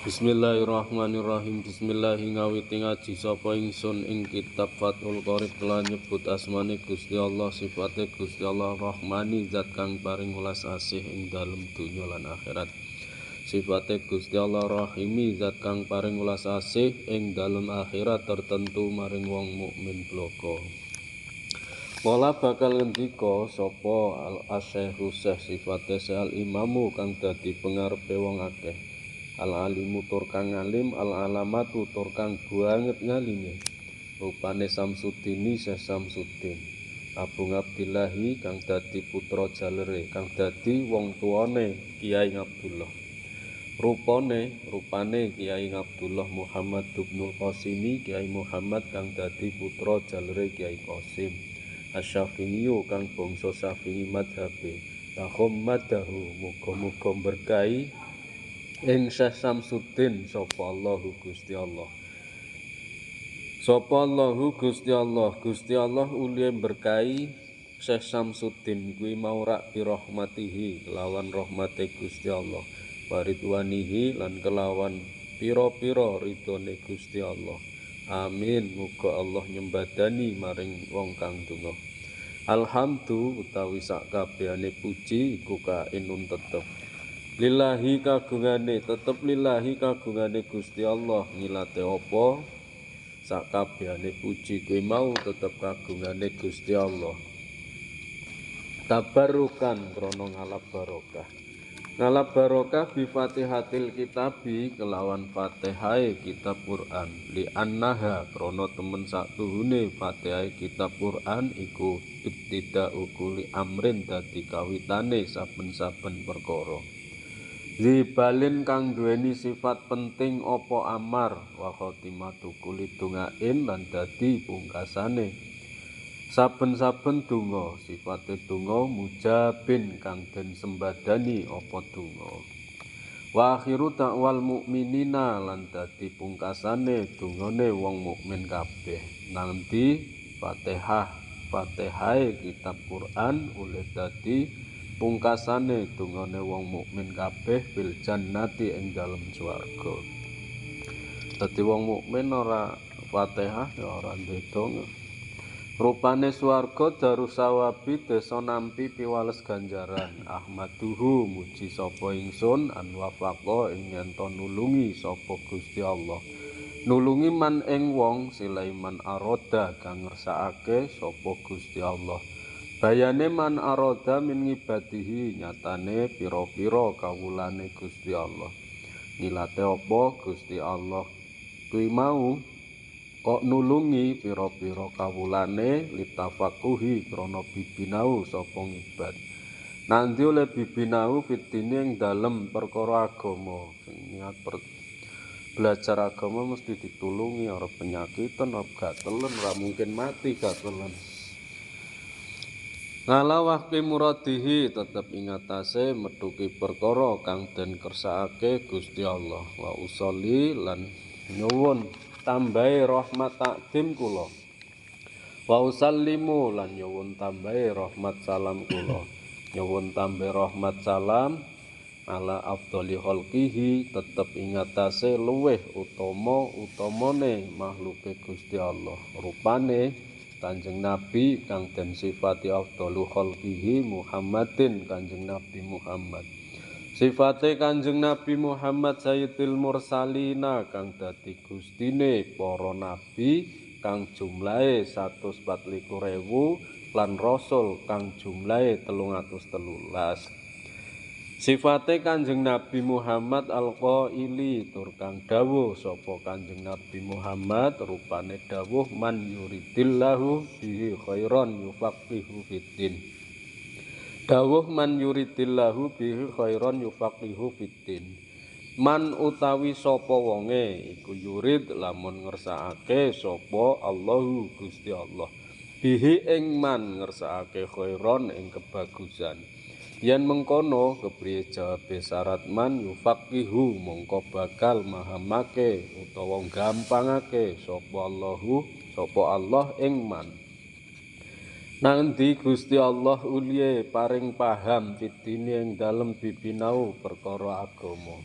Bismillahirrahmanirrahim. Bismillahi ngawiti ngaji sapa ingsun ing kitab Fathul Qorib lan nyebut asmane Gusti Allah, sifate Gusti Allah Rahmani, zat kang paring welas asih ing dalem donya lan akhirat. Sifate Gusti Allah Rahimi, zat kang paring welas asih ing dalem akhirat tertentu maring wong mukmin bloko. Pola bakal ngendika sapa al-asyaihu sifate al imamu kang dadi pengarepe wong akeh. Al-alimu tur kang alim, al-alamatu tur kang banget ngalime. Rupane Samsuddini Syekh Samsuddin. Abu Abdillahi kang dadi putra jalere, kang dadi wong tuane Kiai Abdullah. Rupane Kiai Abdullah Muhammad ibnul Qasimi, Kiai Muhammad kang dadi putra jalere Kiai Qasim. Asy-Syafi'i kang bangsa Syafi'i madhabe. Tahammadahu muga-muga berkahi ing Syekh Samsuddin sapa Allahu Gusti Allah. Sapa Allahu Gusti Allah, Gusti Allah ulihe berkahi Syekh Samsuddin kuwi mau rak bi rahmatihi lawan rahmate Gusti Allah, waridwanihi lan kelawan pira-pira ridhone Gusti Allah. Amin. Muga Allah nyembadani maring wong kang donga. Alhamdu utawi sak kabehane puji iku kainun tetep lillahi kagungane, tetep lillahi kagungane Gusti Allah. Ngilate apa sak kabehane puji kuwi mau tetep kagungane Gusti Allah. Tabarrukan krana ngalap barokah. Ngalap barokah bi Fatihatil kitabi kelawan Fatihae kitab Quran. Li annaha krana temen sak tuhune Fatihae kitab Quran iku ibtida'u kulli amrin dadi kawitane saben-saben perkara. Zibalin kang duweni sifat penting apa amar wa khatimatu kulli dongain lan dadi pungkasane saben-saben donga, sifate donga mujabin kang den sembadani apa donga. Wa akhiru da'wal mukminina lan dadi pungkasane dongane wong mukmin kabeh. Nanti Fatihah, Fatihae kitab Quran oleh dadi pungkasane dongane wong mukmin kabeh fil jannati ing dalem swarga. Dadi wong mukmin ora Fatihah ya ora duwe donga. Rupane swarga Darussawabi desa nampi piwales ganjaran. Ahmaduhu muji sapa ingsun anwafaqa ing yen to nulungi sapa Gusti Allah. Nulungi man ing wong Sulaiman aroda kang ngersakake sapa Gusti Allah. Bayane man aroda min ngibadihi nyatane pira-pira kawulane Gusti Allah. Ngilate apa Gusti Allah kuwi mau kok nulungi pira-pira kawulane litafakuhi krana bibinau sapa ngibad. Nanti oleh bibinau fitine ing dalem perkara agama. Sing niat belajar agama mesti ditulungi, ora penyakitan, ora gatelen, ora mungkin mati gatelen. Ngala wahki muradihi tetep ingatase metuki perkara kang den kersakake Gusti Allah. Wa usolli lan nyuwun tambahe rahmat takdim kula. Wa usallimu lan nyuwun tambahe rahmat salam kula. Nyuwun tambahe rahmat salam ala afdhali khalqihi tetep ingatase luweh utama utamane makhluke Gusti Allah. Rupane Kanjeng Nabi kang den sifati afdalu khalqihi Muhammadin Kanjeng Nabi Muhammad. Sifate Kanjeng Nabi Muhammad Sayyidil Mursalina kang dadi gustine para nabi kang jumlahe 124.000 lan rasul kang jumlahe 313. Sifate Kanjeng Nabi Muhammad al-qaili tur kang dawuh sapa Kanjeng Nabi Muhammad rupane dawuh man yuridillahu bihi khairan yufaqihu fiddin. Dawuh man yuridillahu bihi khairan yufaqihu fiddin. Man utawi sapa wonge iku yurid lamun ngersakake sapa Allahu Gusti Allah bihi ing man ngersakake khairan ing kebagusan. Yen mengkono kepriye jawabe syarat man yufaqihu mongko bakal mahamake utawa gampangake sapa Allahu sapa Allah ing man. Nangdi Gusti Allah uliye paring paham fitini ing dalem bibinau perkara agama.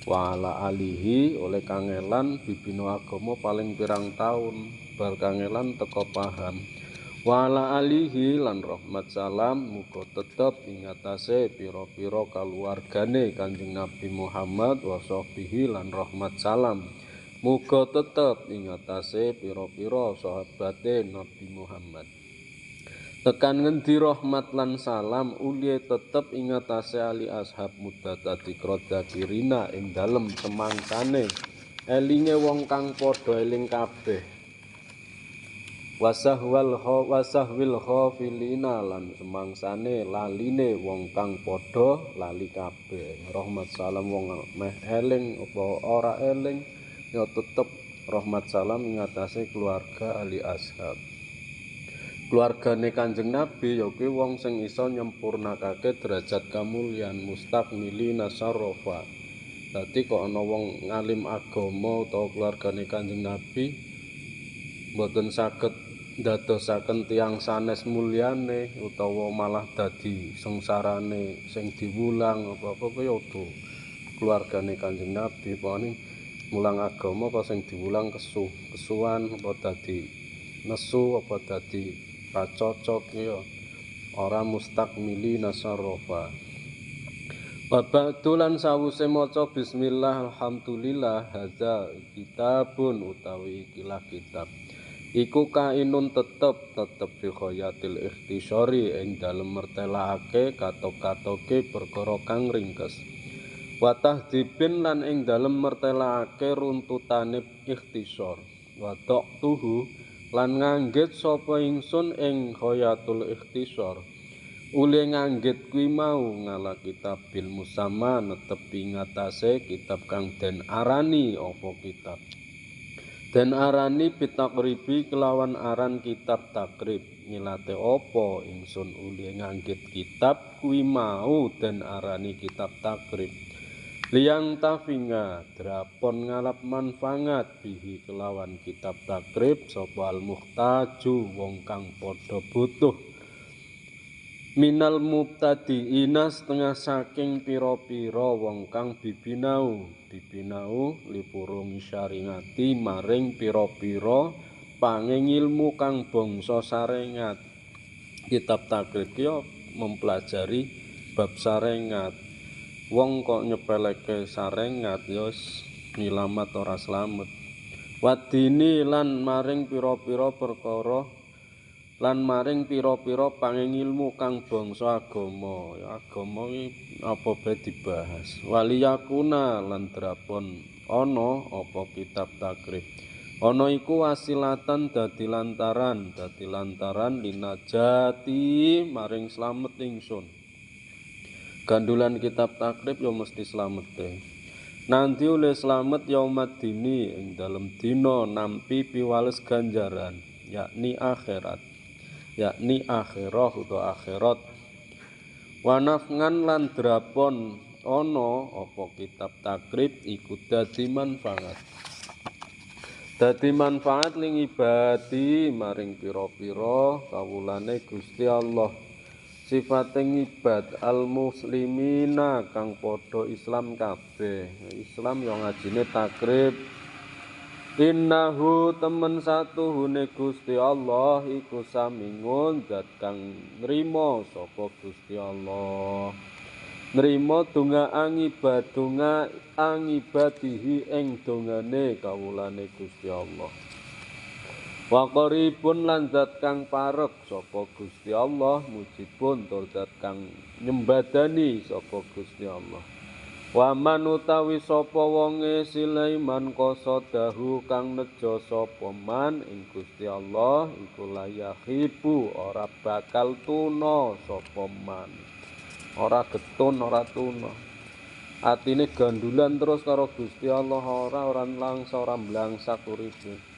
Wa ala alihi oleh kangelan bibinau agama paling pirang taun bar kangelan teko paham. Wa ala alihi lan rahmat salam muga tetep ing atase pira-pira kaluwargane Kanjeng Nabi Muhammad wa sahbihi lan rahmat salam muga tetep ing atase pira-pira sahabate Nabi Muhammad. Tekan ngendi rahmat lan salam uliye tetep ing atase ali ashab mudata dikroda kirina ing dalem semangsane elinge wong kang padha eling kabeh. Wasahwal wasahwil khafilina lan semangsane laline wong kang padha lali kabeh. Rahmat salam wong meh eling apa ora eling ya tetep rahmat salam ing atase keluarga ali ashab. Keluargane Kanjeng Nabi ya kuwi wong sing iso nyempurnakake derajat kamulyan mustakmilina syarafa. Dadi kok ana wong ngalim agama utawa keluargane Kanjeng Nabi mboten saged ndadosaken tiyang sanes mulyane utawa malah dadi sengsarane sing diwulang apa-apa kuwi ya keluargane Kanjeng Nabi. Pokone mulang agama apa sing diwulang kesuwan apa dadi nesu apa dadi cocok ya ora mustakmili nasarafa. Wa ba'du lan sawuse maca bismillah alhamdulillah hadza kitabun utawi ikilah kitab iku kainun tetep fi khayatil ikhtisari ing dalem mertelake katok-katoke perkara kang ringkes wa tahdibin lan ing dalem mertelake runtutane ikhtisar wa tuhu lan nganggit sapa ingsun ing khayatul ikhtisar ule nganggit kuwi mau ngala kitabil musamma netepi ngatasé kitab kang den arani apa kitab den arani bitakribi kelawan aran kitab takrib ngilate apa ingsun ule nganggit kitab kuwi mau den arani kitab takrib liyang tafinga drapon ngalap manfaat bihi kelawan kitab takrib sapa al muhtaju wong kang padha butuh minal mubtadiina setengah saking pira-pira wong kang bibinau lipurung syariati maring pira-pira pangengilmu kang bangsa sarengat. Kitab takrib ki mempelajari bab sarengat. Wong kok nyepeleke sarengat ya nyelamat ora slamet. Wadini lan maring pira-pira perkara lan maring pira-pira pangengilmu kang bangsa agama. Ya agama iki apa bae dibahas. Waliyakuna lan drapon ana apa kitab takrib. Ana iku wasilatan dadi lantaran linajati maring slamet ingsun. Gandulan kitab takrib ya mesti slamete. Nanti oleh slamet yaumaddini ing dalem dina nampi piwales ganjaran, yakni akhirat. Yakni akhirah utawa akhirat. Wa nafngan lan drapon ana apa kitab takrib iku dadi manfaat. Dadi manfaat ling ibadi maring pira-pira kawulane Gusti Allah. Sifate ngibad al muslimina kang padha Islam kabeh. Islam yo ngajine takrib. Innahu temen satuhune Gusti Allah iku samingun zat kang nrimo sapa Gusti Allah. Nrimo donga angibadunga angibadihi ing dongane kawulane Gusti Allah. Wa qaribun lan zat kang parek sapa Gusti Allah mujibun tur zat kang nyembadani sapa Gusti Allah. Wa man utawi sapa wonge Sulaiman qasadahu kang nejo sapa man ing Gusti Allah iku layahibu ora bakal tuna sapa man. Ora getun ora tuna. Atine gandulan terus karo Gusti Allah ora langsa ora mblangsak uripe.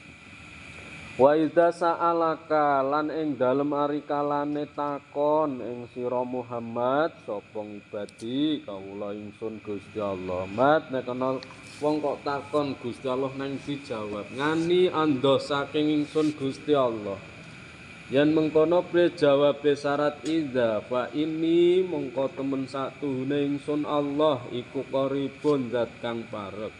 Wa idza sa'alaka lan ing dalem arikalane takon ing sira Muhammad sapa ngibadi kawula ingsun Gusti Allah. Mat nek ana wong kok takon Gusti Allah nang dijawab ngani ando saking ingsun Gusti Allah. Yen mengkono pre jawabe syarat idza fa ini mongko temen satuhune ingsun Allah iku qaribun zat kang parek.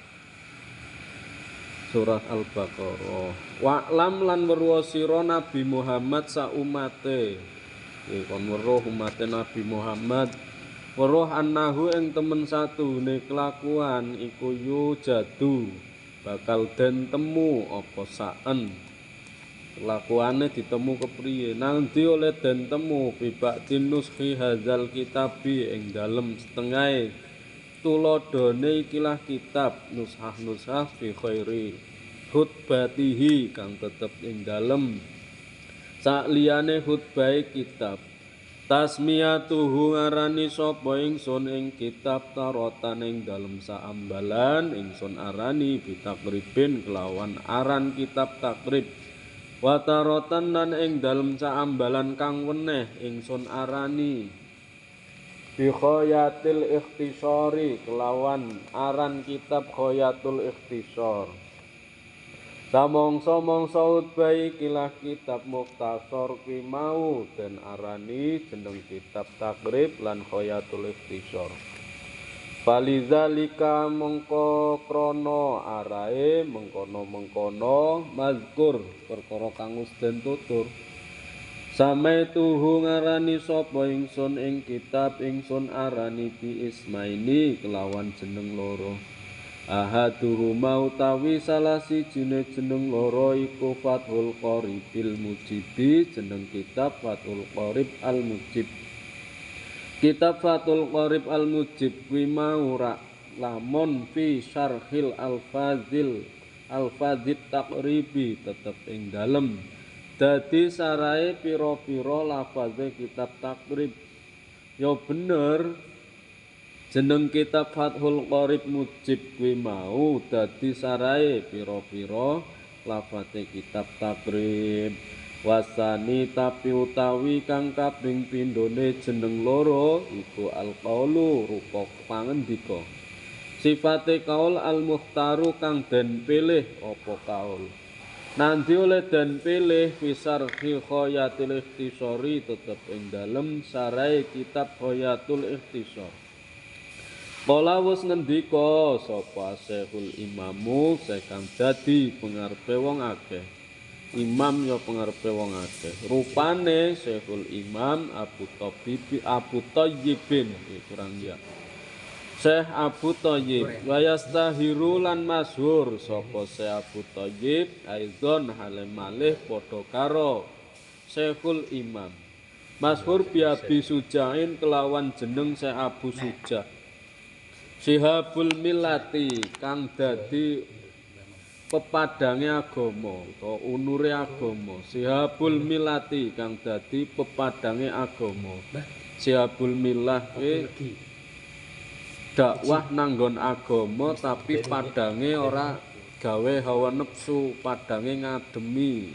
Surah Al-Baqarah. Wa'lam lan weruh sira Nabi Muhammad saumate. Iki kon weruh umate Nabi Muhammad. Weruh annahu ing temen satuhune kelakuan iku yujadu bakal den temu apa saen. Kelakuane ditemu kepriye? Nang ndi oleh den temu bibak nuskhi hadzal kitabi ing dalem setengahe tuladhane ikilah kitab nushah-nushah fi khairi khutbatihi kang tetep ing dalem sakliyane khutbahe kitab. Tasmiyatuhu ngarani sapa ingsun ing kitab tarotan ing dalem saambalan ingsun arani bitakribin kelawan aran kitab takrib. Wa tarotan lan ing dalem saambalan kang weneh ingsun arani bi khayatil ikhtisari kelawan aran kitab khayatul ikhtisar. Samongso-mongso khutbah ikilah kitab mukhtasar ki mau den arani jeneng kitab takrib lan khayatul ikhtisar. Falizalika mongko krana arae mengkono-mengkono mazkur perkara kang wis den tutur. Samaituhu ngarani sapa ingsun ing kitab ingsun arani bi ismaini kelawan jeneng loro. Ahaduhuma utawi salah sijine jeneng loro iku Fathul Qaribil Mujibi jeneng kitab Fathul Qarib Al Mujib. Kitab Fathul Qarib Al Mujib kuwi mau rak lamun fi syarhil alfazil alfazit taqribi tetep ing dalem dadi sarahe pira-pira lafaze kitab takrib. Ya bener jeneng kitab Fathul Qarib Mujib kuwi mau dadi sarahe pira-pira lafaze kitab takrib. Wasani tapi utawi kang kaping pindhone jeneng loro iku alqaulu rupa pangendika. Sifate kaul al-mukhtaru kang den pilih apa kaul. Nanti oleh den pilih fisarhi khayatil ikhtisari tetep ing dalem sarai kitab Khayatul Ikhtisar. Kala wis ngendika sapa Syekhul Imamu sekang dadi pengarepe wong akeh. Imam ya pengarepe wong akeh. Rupane Syekhul Imam Abu Thabib Abu Thayyibin kurang ya. Syekh Abu Thayyib wa yastahiru lan masyhur sapa Syekh Abu Thayyib aizon hale malih padha karo Syekhul Imam. Masyhur bi Abi Sujain kelawan jeneng Syekh Abu Suja. Sihabul Milati kang dadi pepadange agama utawa unure agama. Sihabul Milati kang dadi pepadange agama. Sihabul Milah kuwi dakwah nanggon agama tapi padange ora gawe hawa nepsu, padange ngademi.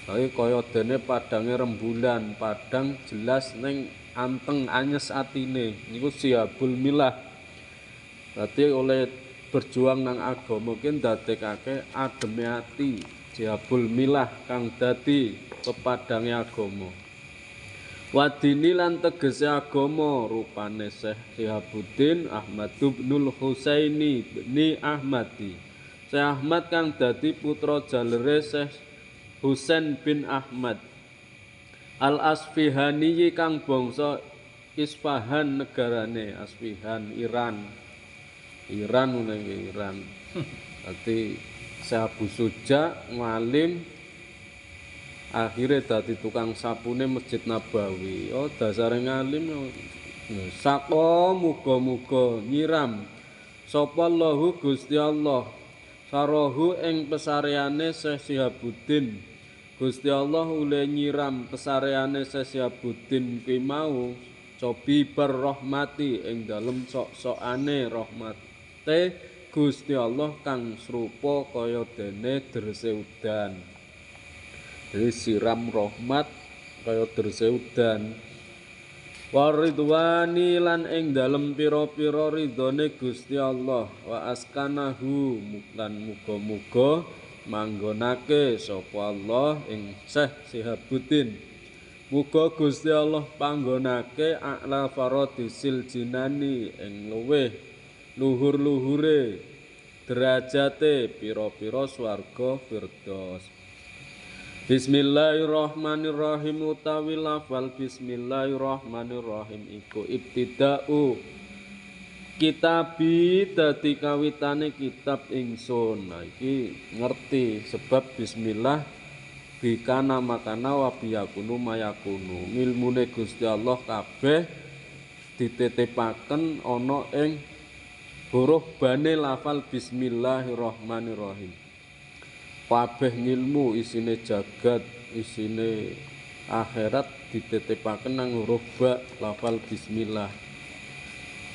Tapi kaya dene padange rembulan, padang jelas ning anteng anyes atine. Niku Sihabul Milah. Berarti oleh berjuang nang agama mungkin dadekake ademe ati. Sihabul Milah kang dadi pepadange agama. Wadini lan tegese agama rupane Syekh Sihabuddin Ahmad ibnul Husaini bin Ahmadi. Syekh Ahmad kang dadi putra jalere Syekh Husain bin Ahmad Al Asfihani kang bangsa Isfahan negarane Asfihan Iran. Iran ngene iki Iran. Dadi Syekh Abu Suja ngalim akhirnya dadi tukang sapune Masjid Nabawi. Oh dasare ngalim. Saka muga-muga nyiram sapa Allahu Gusti Allah sarohu ing pesareane Syekh Sihabuddin. Gusti Allah oleh nyiram pesareane Syekh Sihabuddin kuwi mau cobi berrahmati ing dalem sok-sokane rahmate Gusti Allah kang serupa kaya dene derse udan. Jadi siram rahmat kaya derse udan. Waridwani lan ing dalem pira-pira ridhone Gusti Allah wa askanahu lan muga-muga manggonake sapa Allah ing Syekh Sihabuddin Muga Gusti Allah panggonake a'la faradisil jinani ing luwih luhur-luhure derajate pira-pira swarga firdaus. Bismillahirrahmanirrahim utawi lafal bismillahirrahmanirrahim iku ibtida'u kitabi dadi kawitane kitab ingsun. Nah iki ngerti sebab bismillah bikana makana wa biyakunu mayakunu. Ngilmune Gusti Allah kabeh dititipaken ana ing huruf bane lafal bismillahirrahmanirrahim. Kabeh ngilmu isine jagat, isine akhirat dititipaken nang huruf ba lafal bismillah.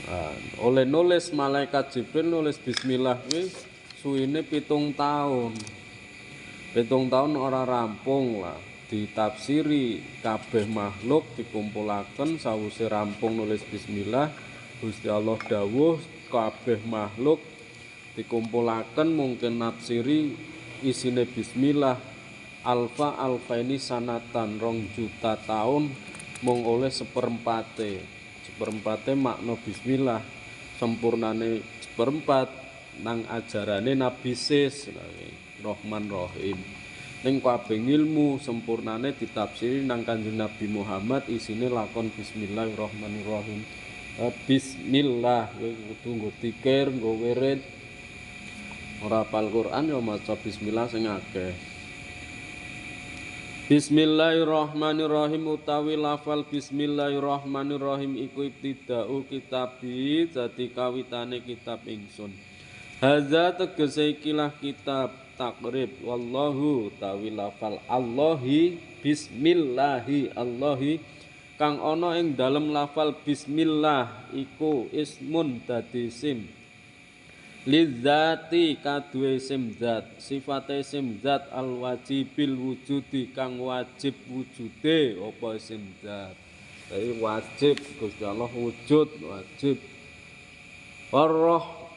Nah, oleh nulis malaikat Jibril nulis bismillah kuwi suwine 7 tahun. 7 tahun ora rampung lah, ditafsiri kabeh makhluk dikumpulaken sawise rampung nulis bismillah Gusti Allah dawuh kabeh makhluk dikumpulaken mungkin nafsiri isine bismillah alfa alfaini sanatan 2 juta tahun mung oleh seperempate. Seperempate makna bismillah sempurnane seperempat nang ajarane Nabi Sis Rahman Rahim. Ning kabeh ilmu sempurnane ditafsiri nang Kanjeng Nabi Muhammad isine lakon bismillahirrahmanirrahim. Bismillah kowe kudu nggo dikir, nggo wirid. Ora hafal Quran ya maca bismillah sing akeh. Bismillahirrahmanirrahim utawi lafal bismillahirrahmanirrahim iku ibtida'u kitabi dadi kawitane kitab ingsun. Hadza tegese ikilah kitab takrib wallahu tawi lafal Allahi bismillahi Allahi kang ana ing dalem lafal bismillah iku ismun dadi isim lidzati kaduwe isim zat sifate isim zat al wajibil wujudi kang wajib wujude apa isim zat. Dadi wajib Gusti Allah wujud wajib.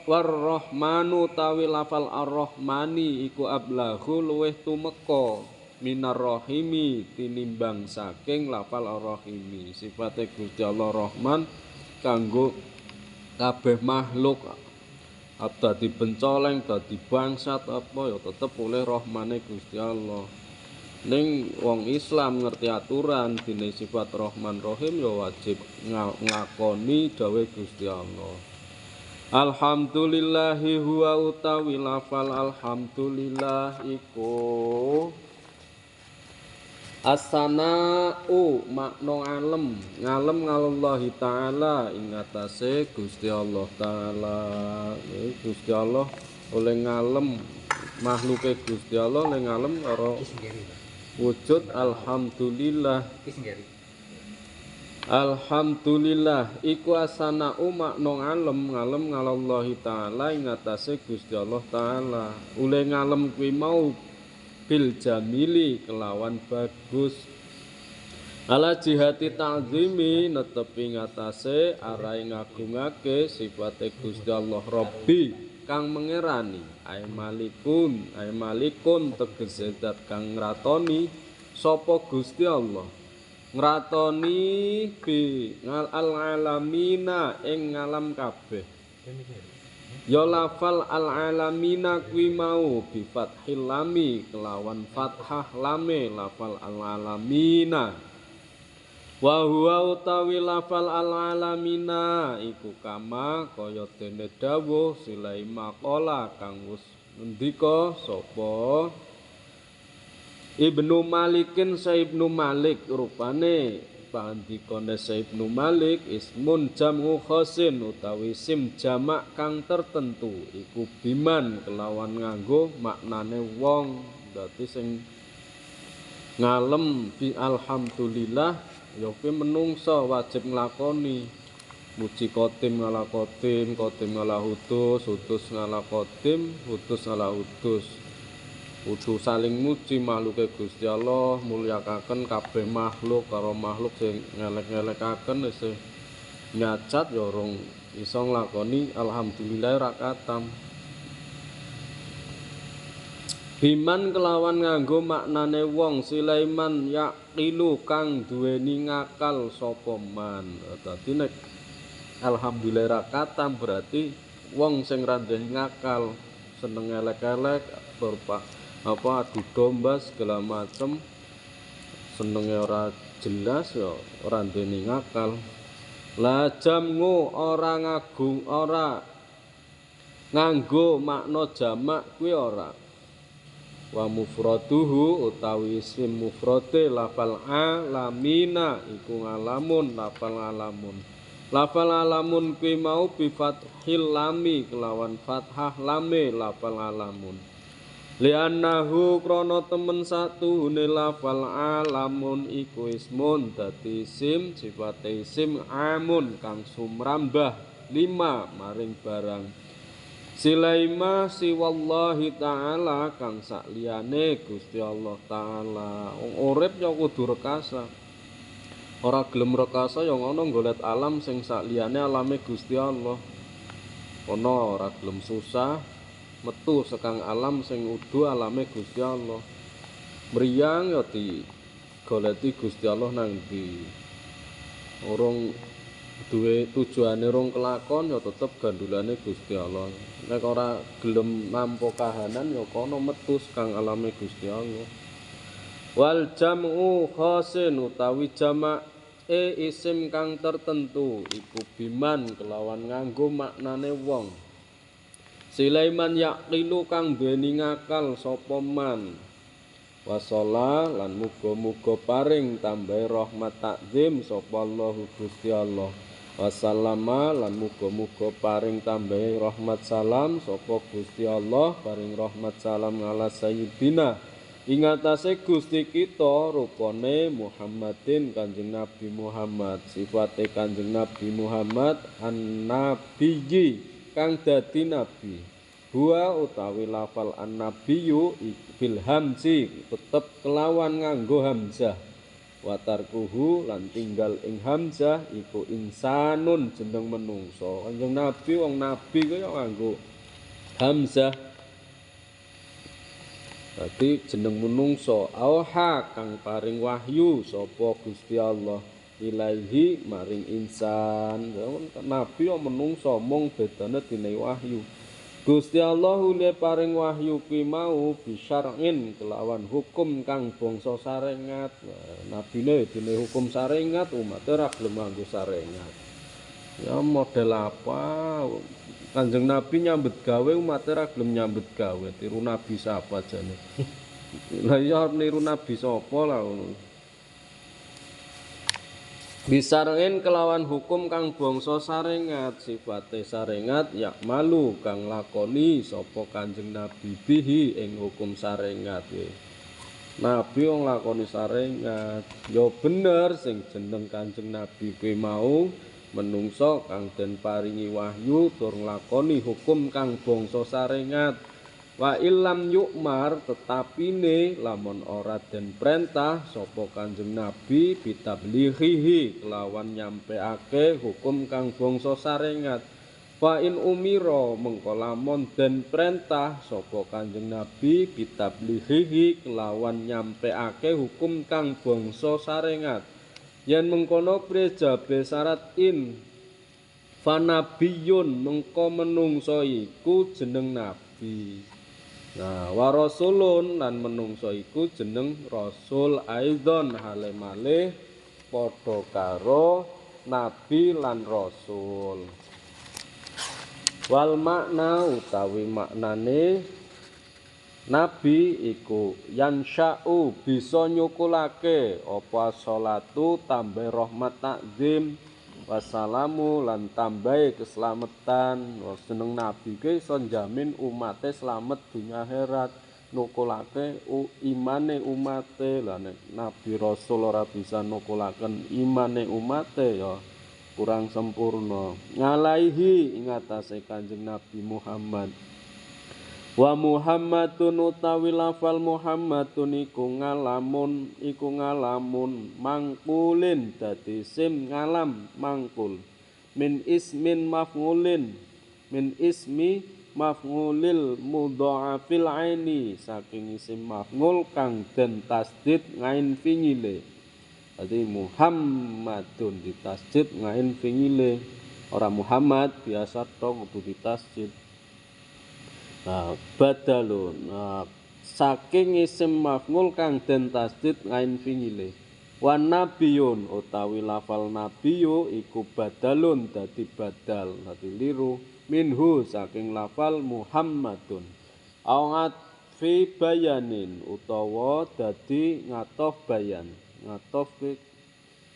Warrohmanu tawi lafal arrohmani iku ablahu luweh tumeka minarrohimi tinimbang saking lafal arrohimi. Sifate Gusti Allah Rahman kanggo kabeh makhluk, dadi bencoleng, dadi bangsat apa ya tetep oleh rahmane Gusti Allah. Ning wong Islam ngerti aturan dene sifat Rahman Rahim ya wajib nglakoni dawuh Gusti Allah. Alhamdulillahi huwa utawi lafal alhamdulillah iku as-sana'u makna alem ngalem ngalallahi ta'ala ing atase Gusti Allah ta'ala. Gusti Allah oleh ngalem makhluke Gusti Allah oleh ngalem karo wujud alhamdulillah. Alhamdulillah iku as-sana'u makna ngalem ngalem ngalallahi ta'ala ing atase Gusti Allah ta'ala. Oleh ngalem kuwi mau bil jamili kelawan bagus ala jihati ta'zimi netepi ngatasé arahe ngagungake sifate Gusti Allah Rabbi kang mengerani ae malikun tegese zat kang ngratoni sapa Gusti Allah ngratoni bi al alamina ing ngalam kabeh. Ya lafal al-alamina kuwi mau bi fathil lami kelawan fathah lame lafal al-alamina. Wa huwa utawi lafal al-alamina iku kama kaya dene dawuh silai maqala kang wis ngendika sapa Ibnu Malikin sa Ibnu Malik rupane pandikane Ibnu Malik ismun jam'u khosin utawi sim jamak kang tertentu iku biman kelawan nganggo maknane wong. Dadi sing ngalem bi alhamdulillah ya kuwi menungso wajib nglakoni muji kotim ngala kotim, kotim ngala hudus, hudus ngala kotim, hudus ngala hudus. Kudu saling muji makhluke Gusti Allah, mulyakaken kabeh makhluk karo makhluk sing ngelek-ngelekaken isih nyacat ya urung iso nglakoni alhamdulillah ora katam. Biman kelawan nganggo maknane wong Sulaiman yaqilu kang duweni ngakal sapa man. Dadi nek alhamdulillah ra katam berarti wong sing ra duweni ngakal, seneng elek-elek, apa adu domba segala macem, senenge ora jelas ya ora duweni ngakal. La jamngu ora ngagung ora nganggo makna jamak kuwi ora. Wa mufraduhu utawi isim mufrade lafal alamina iku ngalamun lafal ngalamun. Lafal alamun kuwi mau bi fathil lami kelawan fathah lame lafal alamun. Li'annahu krana temen satuhune lafal alamun iku ismun dadi isim sifate isim amun kang sumrambah lima maring barang. Silaima siwallahi ta'ala kang sakliyane Gusti Allah ta'ala. Wong urip ya kudu rekasa. Ora gelem rekasa ya ngono golek alam sing sakliyane alame Gusti Allah. Kono ora gelem susah metu sekang alam sing udu alame Gusti Allah. Mriyang ya digoleki Gusti Allah nang ndi. Urung duwe tujuane rong kelakon ya tetep gandulane Gusti Allah. Nek ora gelem nampa kahanan ya kono metu sekang alame Gusti Allah. Wal jam'u khasin utawi jamak isim kang tertentu iku biman kelawan nganggo maknane wong. Sulaiman yaqilu kang duweni ngakal sapa man. Wasala lan muga-muga paring tambahi rahmat takzim sapa Allahu Gusti Allah. Wasallama lan muga-muga paring tambahi rahmat salam sapa Gusti Allah, paring rahmat salam ala sayyidina ing atase Gusti kita rupane Muhammadin Kanjeng Nabi Muhammad, sifate Kanjeng Nabi Muhammad an-nabiyyi kang dadi nabi. Huwa utawi lafal an-nabiyyu bil hamzi tetep kelawan nganggo hamzah. Watarkuhu lan tinggal ing hamzah iku insanun jeneng menungso. Kanjeng Nabi wong nabi kuwi nganggo hamzah. Dadi jeneng menungso. Auha kang paring wahyu sapa Gusti Allah ilaihi maring insan. Nabi wong menungso mung bedane dene wahyu. Gusti Allah ule paring wahyu kuwi mau bisyar'in kelawan hukum kang bangsa sarengat. Nabine dene hukum sarengat, umate ora gelem nganggo sarengat. Ya model apa? Kanjeng Nabi nyambut gawe umate ora gelem nyambut gawe. Tiru nabi sapa jane? Lah iya niru nabi sapa lah ngono. Bisarengin kelawan hukum kang bangsa sarengat, sifate sarengat yak malu kang lakoni sapa Kanjeng Nabi bihi ing hukum sarengat. Nabi wong lakoni sarengat, ya bener sing jeneng Kanjeng Nabi kuwi mau menungso kang den paringi wahyu tur nglakoni hukum kang bangsa sarengat. Wa illam yu'mar tetapine lamun ora den perintah sapa Kanjeng Nabi bitablighihi kelawan nyampeake hukum kang bangsa sarengat. Fa in umira mengko lamun den perintah sapa Kanjeng Nabi bitablighihi kelawan nyampeake hukum kang bangsa sarengat. Yen mengkono prejabe syarat in fanabiyun mengko menungso iku jeneng nabi. Nah, wa rasulun lan menungso iku jeneng rasul aidon hale malih padha karo nabi lan rasul. Wal makna utawi maknane nabi iku yansya'u bisa nyukulake apa salatu tambah rahmat takzim wassalamu lan tambahi keselamatan. Seneng nabi ki iso njamin umate slamet dunya akhirat, nukulake imane umate. Lah nek nabi rasul ora bisa nukulaken imane umate ya kurang sempurna. Ngalaihi ing atase Kanjeng Nabi Muhammad. Wa Muhammadun utawi lafal Muhammadun iku ngalamun mangkulin dadi sim ngalam mangkul min ismin maf'ulin min ismi maf'ulil mudha'afil aini saking isim maf'ul kang den tasdid ngain fingile. Dadi Muhammadun ditasdid ngain fingile, ora Muhammad biasa tok kudu ditasdid. Nah, badalun nah, saking isim maf'ul kang den tasdid ngain fingile. Wan nabiyun utawi lafal nabiyu iku badalun dadi badal dadi liru minhu saking lafal Muhammadun. Au fi bayanin utawa dadi ngatof bayan, ngatof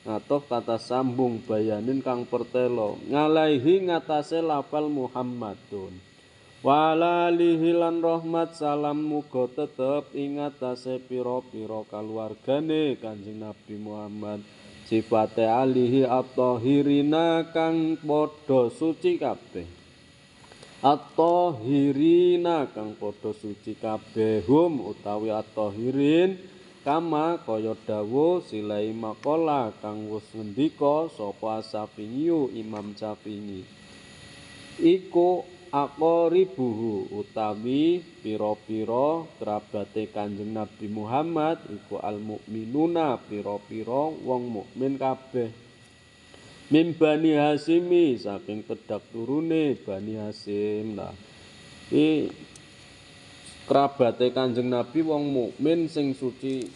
ngatof kata sambung bayanin kang pertelo ngalaihi ngatasé lafal Muhammadun. Walalihi lan rahmat salam muga tetep ing atase pira-pira kaluwargane Kanjeng Nabi Muhammad sifate alihi at-tahirina kang padha suci kabeh. At-tahirina kang padha suci kabeh hum utawi at-tahirin kama kaya dawuh silai maqala kang wis ngendika sapa Syafi'i Imam Syafi'i iku aqaribuhu utawi pira-pira kerabate Kanjeng Nabi Muhammad iku al-mukminuna pira-pira wong mukmin kabeh mim Bani Hasimi saking tedak turune Bani Hasim. Lah iki kerabate Kanjeng Nabi wong mukmin sing suci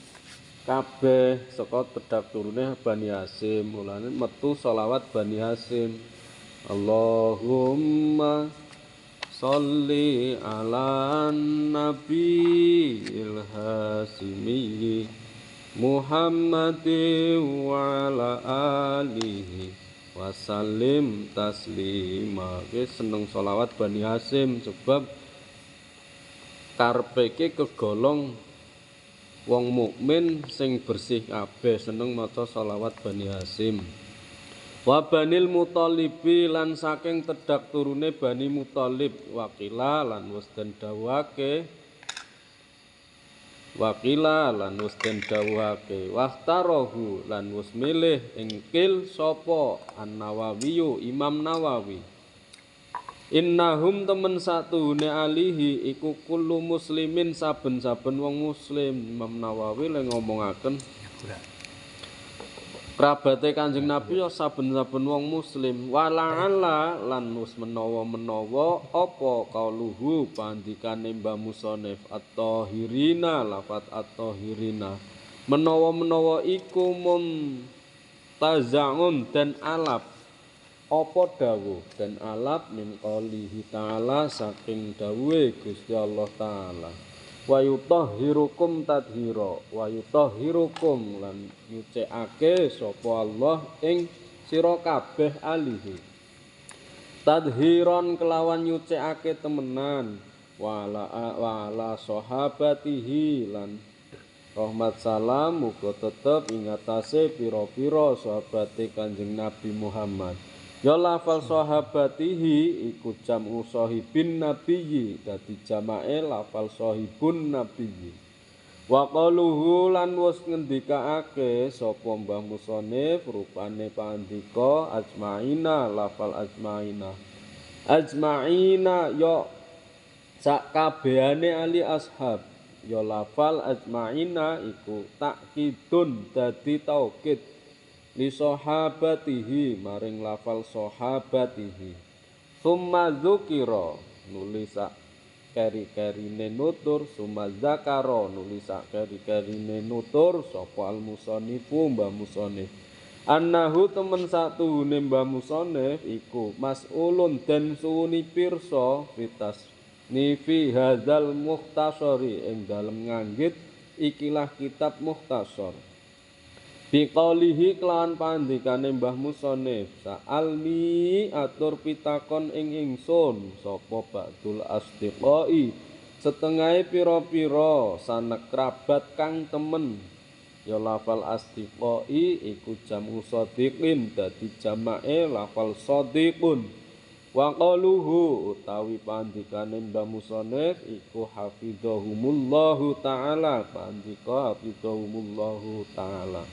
kabeh saka tedak turune Bani Hasim. Mulane metu selawat Bani Hasim. Allahumma sholli ala nabiyil hasimi Muhammadin wa ala alihi wasallim taslima. Wis seneng selawat Bani Hasim sebab karepe iki kegolong wong mukmin sing bersih kabeh seneng maca selawat Bani Hasim. Wa Banil Muthalibi lan saking tedak turune Bani Muthalib wakila lan wis den dawuhake wakila lan wis den dawuhake wahtarahu lan wis milih ing kil sapa An-Nawawi Imam Nawawi. Innahum temen satuhune alihi iku kullu muslimin saben-saben wong muslim. Imam Nawawi le ngomongaken kerabate Kanjeng Nabi ya saben-saben wong muslim. Wala'ala lan wis menawa-menawa apa kauluhu pandikane Mbah Musonif at-tahirina lafat at-tahirina menawa-menawa iku muntazaun dan alap apa dawuh dan alap min qaulihi ta'ala saking dawuhe Gusti Allah ta'ala wa yutahhirukum tadhira wa yutahhirukum lan nyucikake sapa Allah ing sira kabeh alihi tadhiron kelawan nyucikake temenan wala wala sahabatihi lan rahmat salam muga tetep ing atase pira-pira sahabate Kanjeng Nabi Muhammad. Ya lafal sahabatihi iku jam'u sahibin nabiyyi dadi jamake lafal sahibun nabiyyi. Wa qaluhu lan wis ngendikaake sapa Mbah Musonif rupane pandika ajmaina lafal ajmaina. Ajmaina ya sak kabehane ali ashab ya lafal ajmaina iku takkidun dadi taukid li sahabatihi maring lafal sahabatihi. Summa dzukira nulis sak keri-kerine nutur, summa zakara nulis sak keri-kerine nutur sapa al musanifu Mbah Musonif annahu temen satuhune Mbah Musonif iku mas'ulun den suwuni pirsa fitas nifi hadzal mukhtasari ing dalem nganggit ikilah kitab mukhtasar. Biqaulihi kelawan pandikane Mbah Musonif sa'alni atur pitakon ing ingsun sapa ba'dul asdiqai setengahe pira-pira sanek kerabat kang temen. Ya lafal asdiqai iku jam'u sadiqin dadi jamake lafal sadiqun. Wa qaluhu utawi pandikane Mbah Musonif iku hafizahumullahu ta'ala pandika hafizahumullahu ta'ala.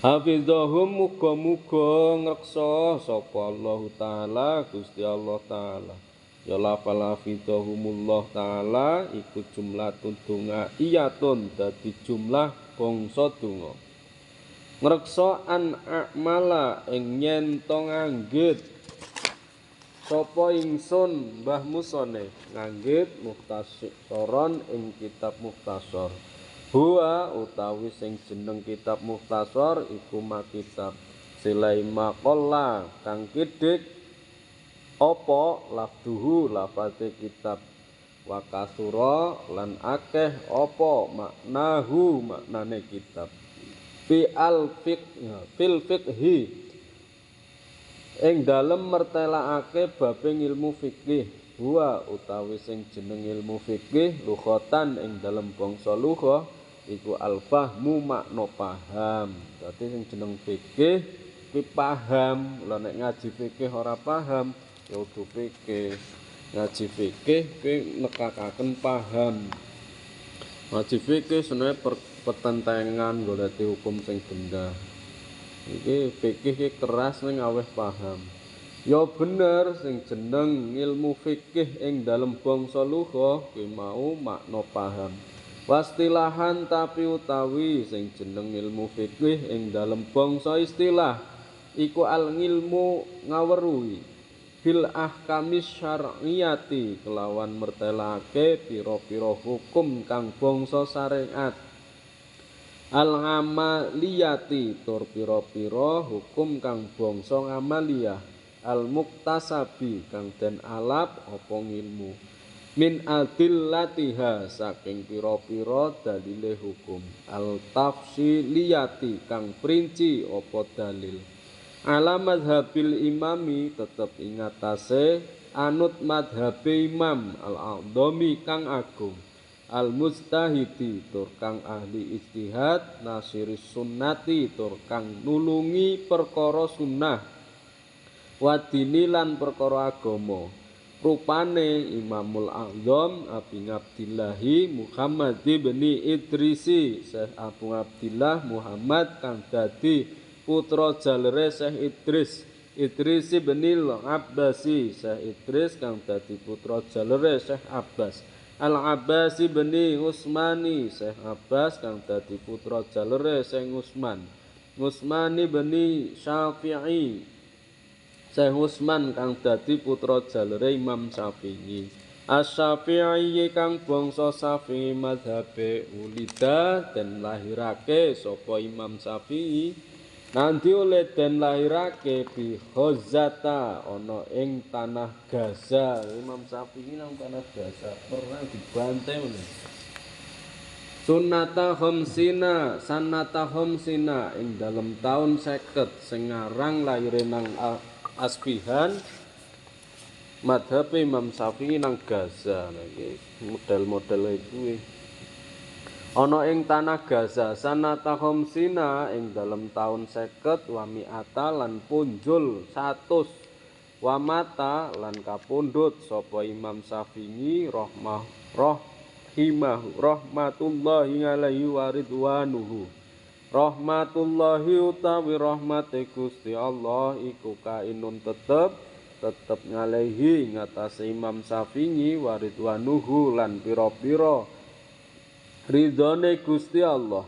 Hafizahum muga-muga ngreksa sapa Allah ta'ala Gusti Allah ta'ala. Ya lafal hafizahumullah taala iku jumlatun donga iyatun dadi jumlah bangsa donga. Ngreksa an a'mala ing yen to nganggit sapa ingsun Mbah Musone nganggit mukhtasaron ing kitab Mukhtasar. Huwa utawi sing jeneng kitab Mukhtasar iku makitab silai maqalla kang kidik apa lafduhu lafate kitab wa kasura lan akeh apa maknahu maknane kitab fi al fiqh fil fiqhi ing dalem mertelakake babe ilmu fikih. Huwa utawi sing jeneng ilmu fikih lughatan ing dalem bangsa lughah iku al fahmu makna paham. Dadi sing jeneng fikih kuwi paham. Lah nek ngaji fikih ora paham ya kudu fikih. Ngaji fikih kuwi nekakaken paham. Ngaji fikih senenge petentengan goleki hukum sing bener. Iki fikih iki keras ning aweh paham. Ya bener sing jeneng ilmu fikih ing dalem bangsa lughah kuwi mau makna paham. Wastilahan tapi utawi sing jeneng ilmu fikih ing dalem bangsa istilah iku al ngilmu ngaweruhi bil ahkamis syar'iyati kelawan mertelake pira-pira hukum kang bangsa syariat. Al amaliyati tur pira-pira hukum kang bangsa amaliyah. Al muktasabi kang den alap apa ngilmu min adillatiha saking pira-pira dalile hukum. Al tafsiliyati kang princi apa dalil. Ala madhabil imami tetep ingatase anut madhabe imam al-a'dhami kang agung al mujtahidi tur kang ahli ijtihad nasiris sunnati tur kang nulungi perkara sunnah wadini lan perkara agama. Rupane Imamul A'zam Abi Abdillahi Muhammad bin Idrisi Syekh Abu Abdillah Muhammad kang dadi putra jalere Syekh Idris Idris bin Abbasi Syekh Idris kang dadi putra jalere Syekh Abbas Al Abbasi bin Utsmani Syekh Abbas kang dadi putra jalere Syekh Utsman Utsmani bin Syafi'i Syekh Utsman kang dadi putra jalere Imam Syafi'i. Asy-Syafi'i kang bangsa Syafi'i mazhabe ulida den lahirake sapa Imam Syafi'i nanti oleh den lahirake bi Khozata ana ing tanah Gaza. Imam Syafi'i nang tanah Gaza pernah dibantai meneh. Sunnata khamsina sanata khamsina ing dalem taun 50 sing ngarang lahire nang Asbihan madhab Imam Syafi'i nang Gaza. Iki model-model kuwi ana ing tanah Gaza sanata khamsina ing dalem taun 50 wa mi'ata lan punjul 100 wa mata lan kapundhut sapa Imam Syafi'i rahmah rahimah rahmatullahi alaihi wa ridwanuhu. Rahmatullahi utawi rahmate Gusti Allah iku kainun tetep tetep ngalehi ngatasé Imam Syafi'i wa ridwanuhu lan pira-pira ridhone Gusti Allah.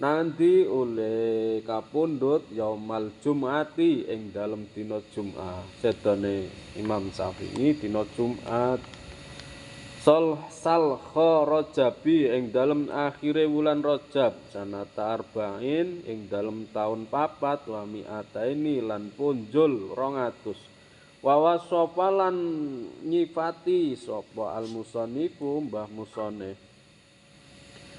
Nanti oleh kapundhut yaumal Jum'ati ing dalem dina Jumat. Sedane Imam Syafi'i dina Jumat. Sol sal kharajabi ing dalem akhire wulan Rajab sanata arba'in ing dalem taun 4 wa mi'ataini lan punjul 200 wa wasofa lan nyifati sapa al musannifu Mbah Musane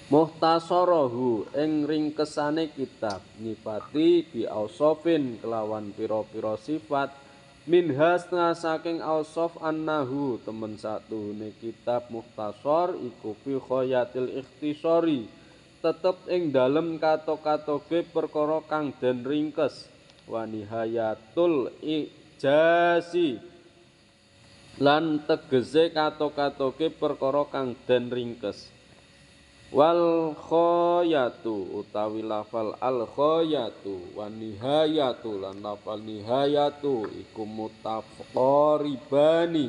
muhtasarahu ing ringkesane kitab nyifati bi ausofin kelawan pira-pira sifat minha setengah saking ausaf annahu temen satuhune kitab Mukhtasar iku fi khayatil ikhtisari tetep ing dalem kato-katoge perkara kang den ringkes wa nihayatul ijasi lan tegese kato-katoge perkara kang den ringkes. Wal khayatu utawi lafal al khayatu wa nihayatu lan lafal nihayatu iku mutaqaribani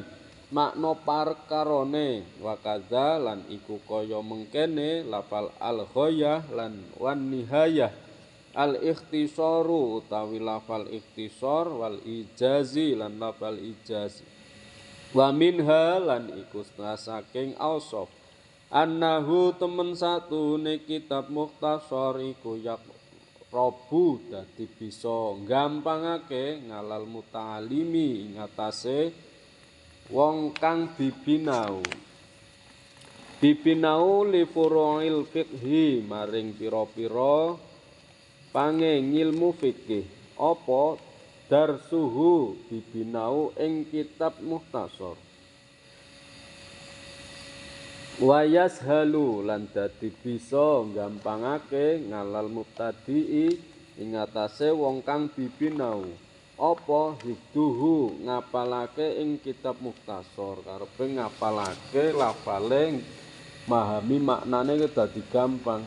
makna parkarone wa kadza lan iku kaya mengkene lafal al ghayah lan wan nihayah al ikhtisaru utawi lafal ikhtisar wal ijazi lan lafal ijaz wa minha lan iku saking ausaf annahu temen satune kitab mukhtasar iku yak robu dadi bisa gampangake ngalal muta'alimi ing atase wong kang bibinau bibinau li furu'il fiqhi maring pira-pira pange ngilmu fikih apa darsuhu bibinau ing kitab mukhtasar wa yashalu lan dadi bisa gampangake ngalal mubtadi'i ing atase wong kang bibinau apa hifduhu ngapalake ing kitab mukhtasar karepe ngapalake lafale mahami maknane dadi gampang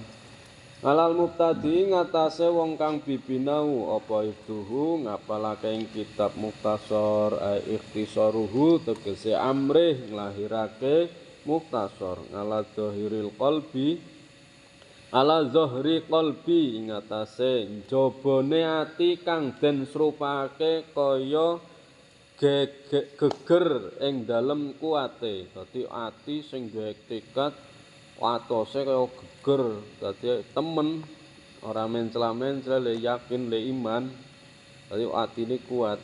ngalal mubtadi ngatasé wong kang bibinau apa hifduhu ngapalake ing kitab mukhtasar ai ikhtisaruhu tegese amrih nglahirake mukhtasar ngala zahiril qalbi ala zahri qalbi ing atase njabane ati kang den srupake kaya geger ing dalem kuwate. Dadi ati sing duwe tekad atose kaya geger, dadi temen ora mencla-mencla le yakin le iman. Dadi atine kuat.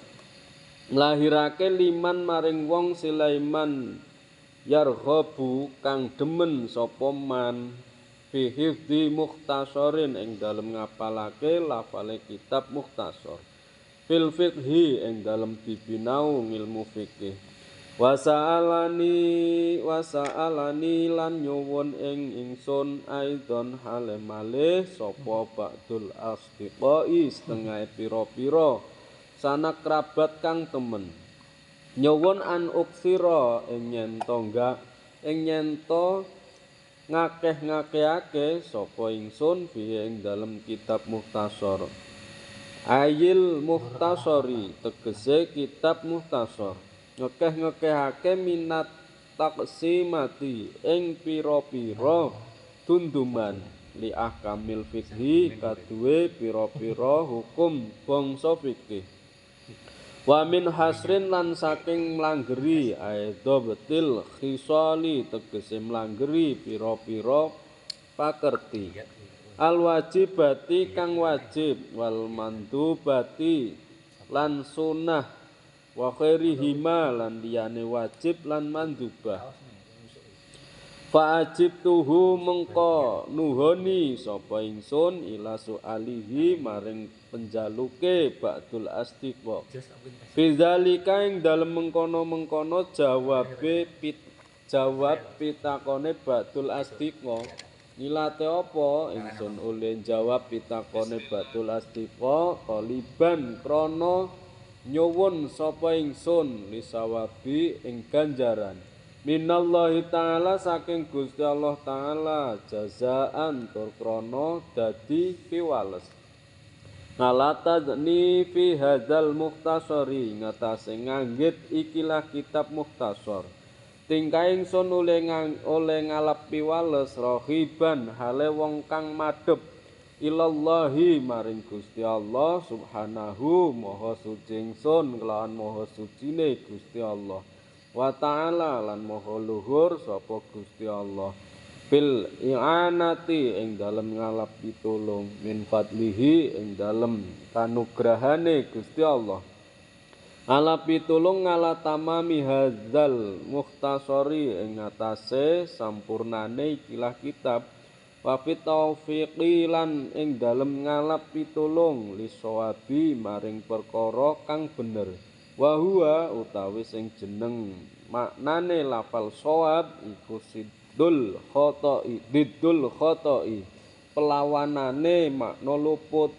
Nglahirake liman maring wong Sulaiman yarghabu kang demen sapa man fi hifdzi mukhtasarin ing dalem ngapalake lafale kitab mukhtasar fil fiqhi ing dalem bibinau ngilmu fikih wasa'alani lan nyuwun ing ingsun aidon hale malih sapa ba'dul asdiqai setengah pira-pira sanak kerabat kang temen nyuwun an uksira ing yen to ngakeh-ngakehake sapa ingsun fi ing dalem kitab mukhtasar ayil mukhtasari tegese kitab mukhtasar ngekeh-ngekehake minat taksimati ing pira-pira dunduman li ahkamil fikhi kaduwe pira-pira hukum bangsa fikih wa min hasrin lan saking mlanggeri aidha betil khisali tegese mlanggeri pira-pira pakerti al wajibati kang wajib wal mandubati lan sunah wa khairihima lan liyane wajib lan mandubah fa ajibtuhu mengko nuhoni sapa ingsun ila sualihi maring penjaluke ba'dul astiqa bidzalika ing dalem mengkono-mengkono jawab pitakone ba'dul astiqa ngilate apa ingsun oleh jawab pitakone ba'dul astiqa taliban krana nyuwun sapa ingsun lisawabi ing ganjaran minallahi ta'ala saking Gusti Allah ta'ala jazaan tur krana dadi piwales ngalatadni fi hadzal mukhtasari ngatasé nganggit ikilah kitab mukhtasar tingkah ingsun oleh ngalap piwales rohiban hale wong kang madhep ilallahi maring Gusti Allah subhanahu maha suci ingsun kelawan maha sucine Gusti Allah wa ta'ala lan maha luhur sapa Gusti Allah bil i'anati ing dalem ngalap pitulung min fadlihi ing dalem kanugrahane Gusti Allah ala pitulung ngala tamami hadzal mukhtasari ing atase sampurnane ikilah kitab wa fi taufiqi lan ing dalem ngalap pitulung lisawabi maring perkara kang bener wa huwa utawi sing jeneng maknane lafal shawab iku siddul khata'i diddul khata'i pelawanane makna luput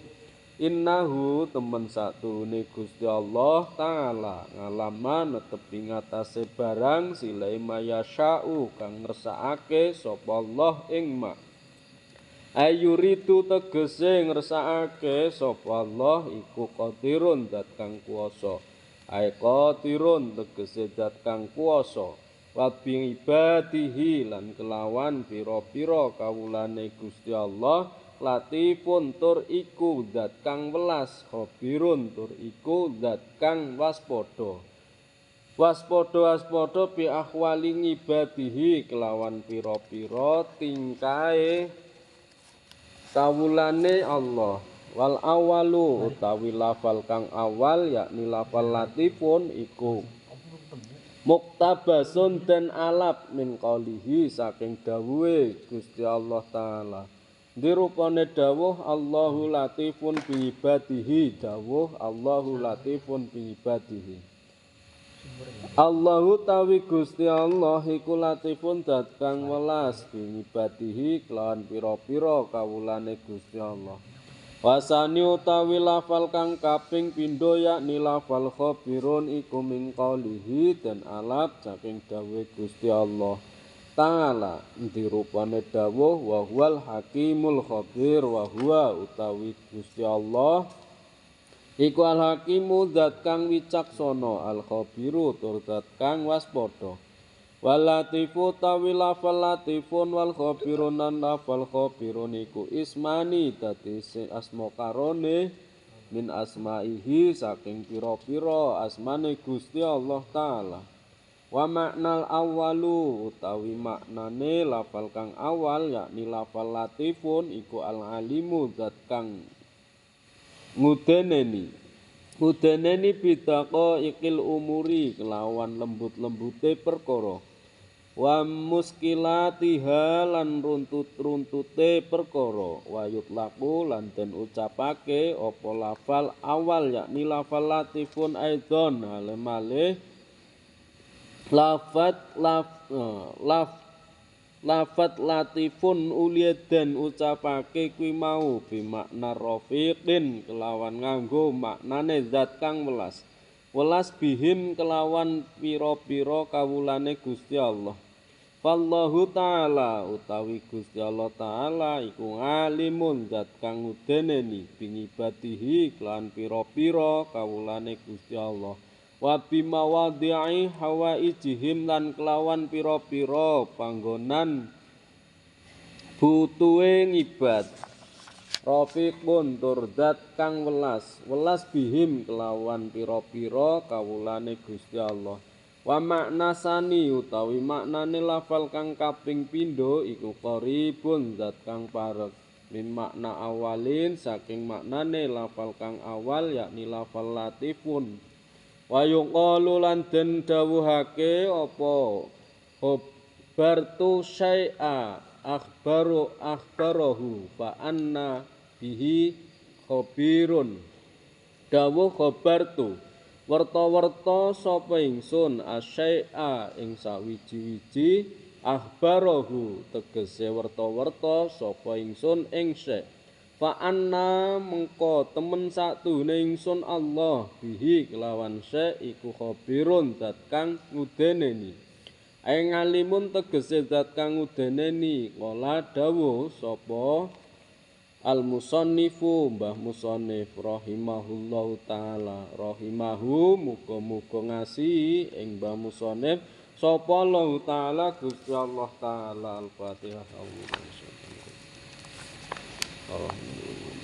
innahu temen satune Gusti Allah taala ngalama netepi ngatasé barang silai mayasya'u kang ngersakake sapa Allah ing ma ayuritu tegese ngersakake sapa Allah iku qadirun zat kang kuwasa Ay qadirun tegese zat kang kuwasa wa bi ibadihi lan kelawan pira-pira kawulane Gusti Allah latifun tur iku zat kang welas khabirun tur iku zat kang waspada. Waspada-waspada bi ahwali ngibadihi kelawan pira-pira tingkae kawulane Allah. Wal awalu utawi lafal kang awal yakni lafal latifun iku muktabasun den alap min qaulihi saking dawuhe Gusti Allah taala. Dirupane dawuh Allahu latifun bi ibadihi, dawuh Allahu latifun bi ibadihi. Allahu tawi Gusti Allah iku latifun dat kang welas bi ibadihi kelawan pira-pira kawulane Gusti Allah. Wasani utawi lafal kang kaping pindho yakni lafal khabirun iku min qaulihi den alap saking dawuhe Gusti Allah taala. Dirupane dawuh wa huwal hakimul khabir, wa huwa utawi Gusti Allah iku al hakimu zat kang wicaksana, al khabiru tur zat kang waspada. Wal latifu tawi lafal latifun wal khabirun lan lafal khabirun iku ismani dadi asma karone min asmaihi saking pira-pira asmane Gusti Allah taala. Wa maknal awalu utawi maknane lafal kang awal yakni lafal latifun iku al alimu zat kang ngudeneni ngudeneni bidaqo ikil umuri kelawan lembut-lembute perkara wa muskilatiha lan runtut-runtute perkara wa yutlaku lan den ucapake apa lafal awal yakni lafal latifun aidon hale malih lafat lafat latifun uliye den ucapake kuwi mau bimakna rafiqin kelawan nganggo maknane zat kang welas welas bihim kelawan pira-pira kawulane Gusti Allah. Wallahu ta'ala utawi Gusti Allah ta'ala iku alimun zat kang ngudeneni bingibadihi kelawan pira-pira kawulane Gusti Allah wa bimawadhi'i hawaijihim lan kelawan pira-pira panggonan butuhe ngibad. Rafiqun tur zat kang welas welas bihim kelawan pira-pira kawulane Gusti Allah. Wa makna sani utawi maknane lafal kang kaping pindho iku qaribun zat kang parek min makna awalin saking maknane lafal kang awal yakni lafal latifun. Wa yuqalu lan den dawuhake apa khabartu syai'a akhbaru akhbarahu fa anna bihi khabirun. Dawuh khabartu werta-werta sapa ingsun asyai'a ing sawiji-wiji akhbarahu tegese werta-werta sapa ingsun ing syai' fa anna mengko temen satuhune ingsun Allah bihi kelawan syai' iku khabirun zat kang ngudeneni. Ing alimun tegese zat kang ngudeneni. Kala dawuh sapa al musannifu Mbah Musannif rahimahullahu taala, rahimahu muga-muga ngasihi ing Mbah Musannif sapa Allah taala Gusti Allah taala. Al-Fatihah. Alhamdulillah.